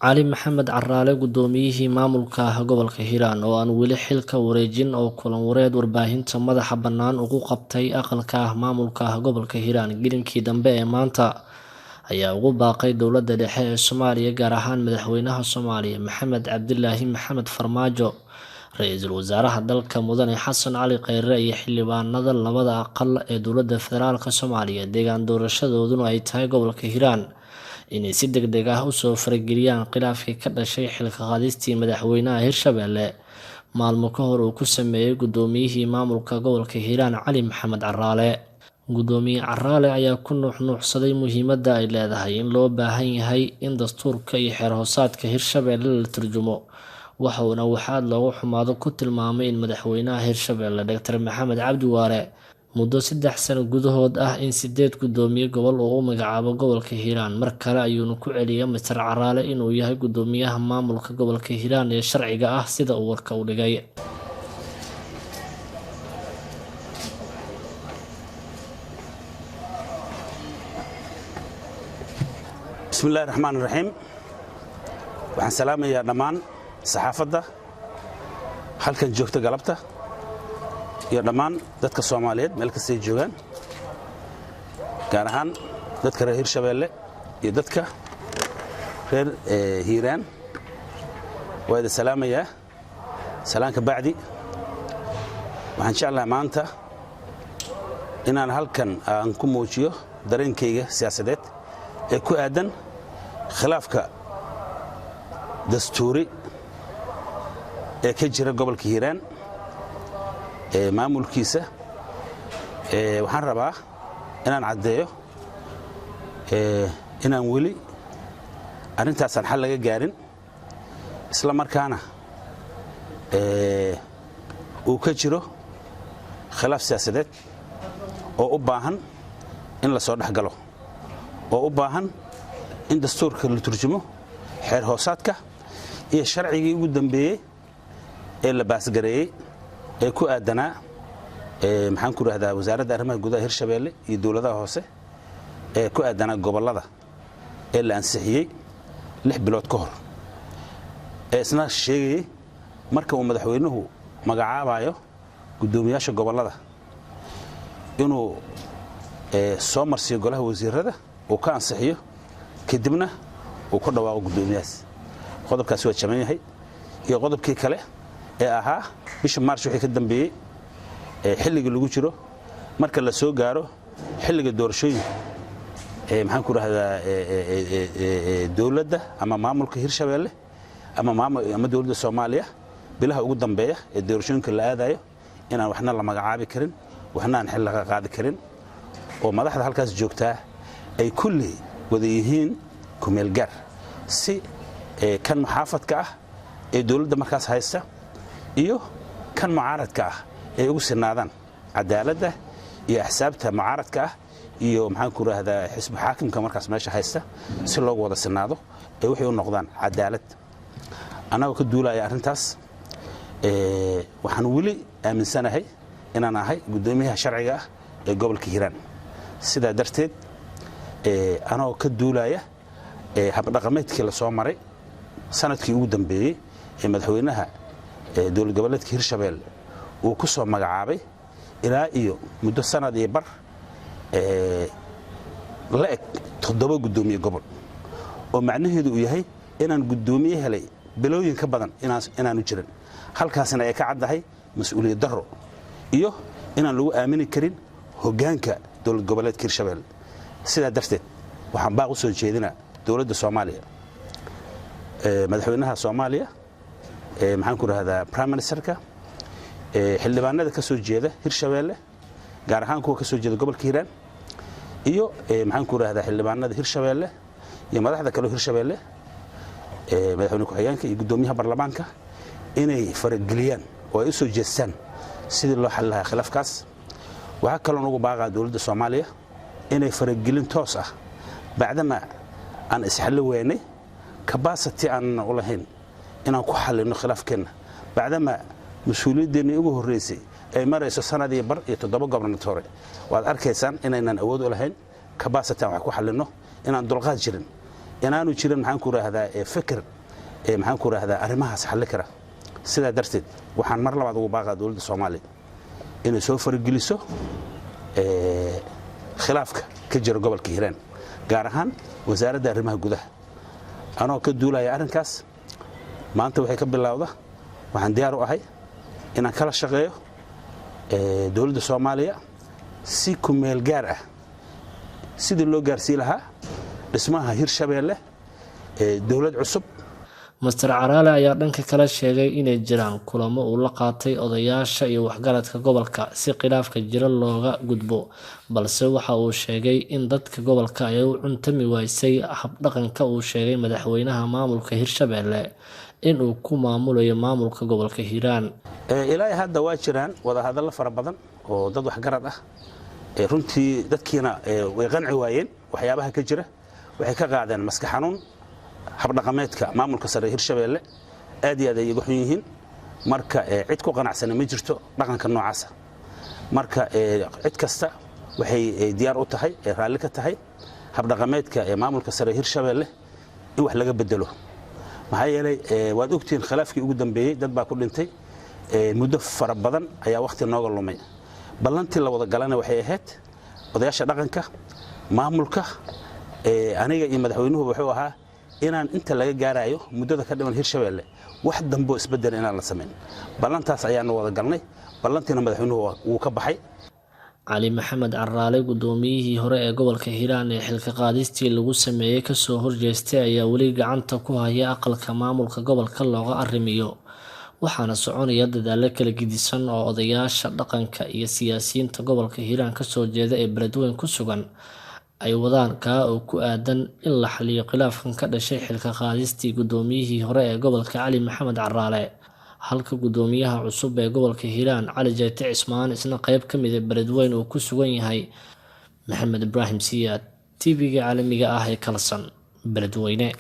Cali Maxamed Caraale, gudoomiyihii maamulka gobolka Hiiraan oo aan weli xilka wareejin oo kulan wareed warbaahinta madaxa bannaan ugu qabtay aqalka maamulka gobolka Hiiraan gelinkii dambe ee maanta, ayaa ugu baaqay dowladda dhexe ee Soomaaliya, gaar ahaan madaxweynaha Soomaaliya Maxamed Cabdilaahi Maxamed Farmaajo, ra-iisul wasaaraha dalka Mudane Xasan Cali Kheyre iyo xildhibaanada labada aqal ee dowladda federaalk Soomaaliya deegaan doorashadooduna ay tahay gobolka Hiiraan, inay si deg deg ah usoo farageliyaan khilaafkii ka dhashay xilka qaadistii madaxweynaha Hirshabelle maalmo ka hor uu ku sameeyey gudoomiyihii maamulka gobolka Hiiraan Cali Maxamed Caraale. Gudoomiye Caraale ayaa ku nuuxnuuxsaday muhiimadda ay leedahay in loo baahan yahay in dastuurka iyo xeer hoosaadka Hirshabelle la turjumo, waxauna waxaad loogu xumaado ku tilmaamay in madaxweynaha Hirshabelle Doctor Maxamed Cabdi Waare muddo 3 sano gudahood ah in 8 gudoomiye gobol uu u magacaabo gobolka Hiiraan. Mar kale ayuuna ku celiyay Mister Caraale inuu yahay gudoomiyaha maamulka gobolka Hiiraan ee sharciga ah, sida uu warka u dhigay. Bismi illahi raxmaan raxiim. Waxaan salaamayaa dhammaan saxaafadda halkan joogta galabta iyo dhammaan dadka Soomaaliyeed meel kastay joogaan, gaar ahaan dadka reer Hirshabeelle iyo dadka reer Hiiraan. Waa idin salaamayaa. Salaanka bacdi, waxaan jeclahay maanta inaan halkan aan ku muujiyo dareenkayga siyaasadeed ee ku aadan khilaafka dastuuri ee ka jira gobolka Hiiraan ee maamulkiisa. Waxaan rabaa inaan caddeeyo inaan weli arrintaasaan xal laga gaarin, isla markaana uu ka jiro khilaaf siyaasadeed oo u baahan in la soo dhex galo, oo u baahan in dastuurka la turjumo, xeer hoosaadka iyo sharcigii ugu dambeeyey ee la baasgareeyey ee ku aadanaa maxaan ku rahdaa wasaaradda arrimaha gudaha Hirshabeelle iyo dowladaha hoose ee ku aadanaa gobollada ee la ansixiyey 6 bilood ka hor, ee isna sheegayey marka uu madaxweynuhu magacaabayo guddoomiyaasha gobollada inuu soo marsiiyo golaha wasiirada, uu ka ansixiyo, kadibna uu ku dhawaaqo guddoomiyahaas. Qodobkaasi waa jaban yahay, iyo qodobkii kale ee ahaa bisha Maarch wixii ka dambeeyey xilliga lagu jiro, marka la soo gaaro xilliga doorashooyinka maxaan ku rahdaa dowladda ama maamulka Hirshabeelle ama dowladda Soomaaliya, bilaha ugu dambeeya ee doorashooyinka la aadayo, inaan waxna la magacaabi karin, waxna aan xil laga qaadi karin, oo madaxda halkaas joogtaa ay kulli wada yihiin kumeel gaar, si kan muxaafadka ah ee dowladda markaas haysta iyo kan mucaaradka ah ay ugu sinaadaan cadaaladda, iyo axsaabta mucaaradka ah iyo maxaan ku rahdaa xisbi xaakimka markaas meesha haysta, si loogu wada sinaado ay waxay u noqdaan cadaalad. Annagoo ka duulaya arrintaas, waxaan weli aaminsanahay inaan ahay guddoomiyaha sharciga ah ee gobolka Hiiraan. Sidaa darteed, anagoo ka duulaya habdhaqameedkii la soo maray sanadkii ugu dambeeyey ee madaxweynaha dowlad goboleedka Hirshabeelle uu ku soo magacaabay ilaa iyo muddo sanad iyo bar la eg 7 guddoomiye gobol, oo macnaheedu uu yahay inaan guddoomiye helay bilooyin ka badan inaanu jirin, halkaasna ay ka caddahay mas-uuliyad darro iyo inaan lagu aamini karin hoggaanka dowlad goboleedka Hirshabeelle. Sidaa darteed, waxaan baaq u soo jeedinaa dowladda Soomaaliya, madaxweynaha Soomaaliya, maxaan ku rahdaa prime ministerka, xildhibaanada ka soo jeeda Hirshabeelle, gaar ahaan kuwa ka soo jeeda gobolka Hiiraan, iyo maxaan ku rahdaa xildhibaanada Hirshabeelle iyo madaxda kale Hirshabeelle, madaxweyne ku-xigeenka iyo guddoomiyaha baarlamaanka, inay farageliyaan oo ay u soo jeestaan sidii loo xalli lahaa khilaafkaas. Waxaa kaloo ugu baaqaa dowladda Soomaaliya inay faragelin toos ah, bacdama aan isxalli weynay, capacity aanan u lahayn inaan ku xallinno khilaafkeenna, bacdama mas-uuliyaddeenni ugu horreysay ay marayso sanad iyo bar iyo 7 gobernatore. Waad arkaysaan inaynan awood u lahayn capacity aan wax ku xallinno, inaan dulqaad jirin, Inaanu jirin, maxaan ku rahdaa, feker, maxaan ku rahdaa, arrimahaas xalli kara. Sidaa darteed waxaan mar labaad ugu baaqaa dowladda Soomaaliya inay soo farageliso khilaafka ka jira gobolka Hiiraan, gaar ahaan Wasaaradda Arrimaha Gudaha. Anoo ka duulaya arrinkaas, maanta waxay ka bilowda waxaan diyaar u ahay inaan kala shaqeeyo dowladda Soomaaliya si kumeel gaar ah sidii loo gaarsii lahaa dhismaha Hirshabeelle dowlad cusub. Master Caraale ayaa dhanka kale sheegay inay jiraan kulamo uu la qaatay odayaasha iyo waxgaradka gobolka si khilaafka jira looga gudbo, balse waxa uu sheegay in dadka gobolka ay u cuntami waysay habdhaqanka uu sheegay madaxweynaha maamulka Hirshabeelle in uu ku maamulayo maamulka gobolka Hiiraan. Ilaa hadda waa jiraan wadahadallo fara badan oo dad waxgarad ah. Runtii dadkiina way qanci waayeen waxyaabaha ka jira, waxay ka qaadeen maskax xanuun habdhaqameedka maamulka sare Hirshabeelle. Aad iyo aad ay iga xun yihiin. Marka cid ku qanacsana ma jirto dhaqanka noocaasa. Marka cid kasta waxay diyaar u tahay, raalli ka tahay habdhaqameedka ee maamulka sare Hirshabeelle in wax laga bedelo, maxaa yeelay waad ogtihiin khilaafkii ugu dambeeyey dad baa ku dhintay, muddo fara badan ayaa wakhti nooga lumay. Ballantii la wada galana waxay ahayd odayaasha dhaqanka, maamulka, aniga iyo madaxweynuhu wuxuu ahaa inaan inta laga gaarayo muddada ka dhiman Hirshabeelle wax damboo isbedel inaan la samayn. Ballantaas ayaanu wada galnay, ballantiina madaxweynuhu wuu ka baxay. Cali Maxamed Caraale, gudoomiyihii hore ee gobolka Hiiraan ee xilka qaadistii lagu sameeyey kasoo horjeestay, ayaa weli gacanta ku haya aqalka maamulka gobolka looga arrimiyo, waxaana soconaya dadaalo kala gedisan oo odayaasha dhaqanka iyo siyaasiyiinta gobolka Hiiraan kasoo jeeda ee Beledweyne ku sugan ay wadaan, kaa oo ku aadan in la xaliyo khilaafkan ka dhashay xilka qaadistii gudoomiyihii hore ee gobolka Cali Maxamed Caraale, halka gudoomiyaha cusub ee gobolka Hiiraan Cali Jayte Cismaan isna qeyb ka mid a Beledweyne uu ku sugan yahay. Maxamed Ibraahim Siyaad, TV-ga caalamiga ah ee Kalsan, Beledweyne.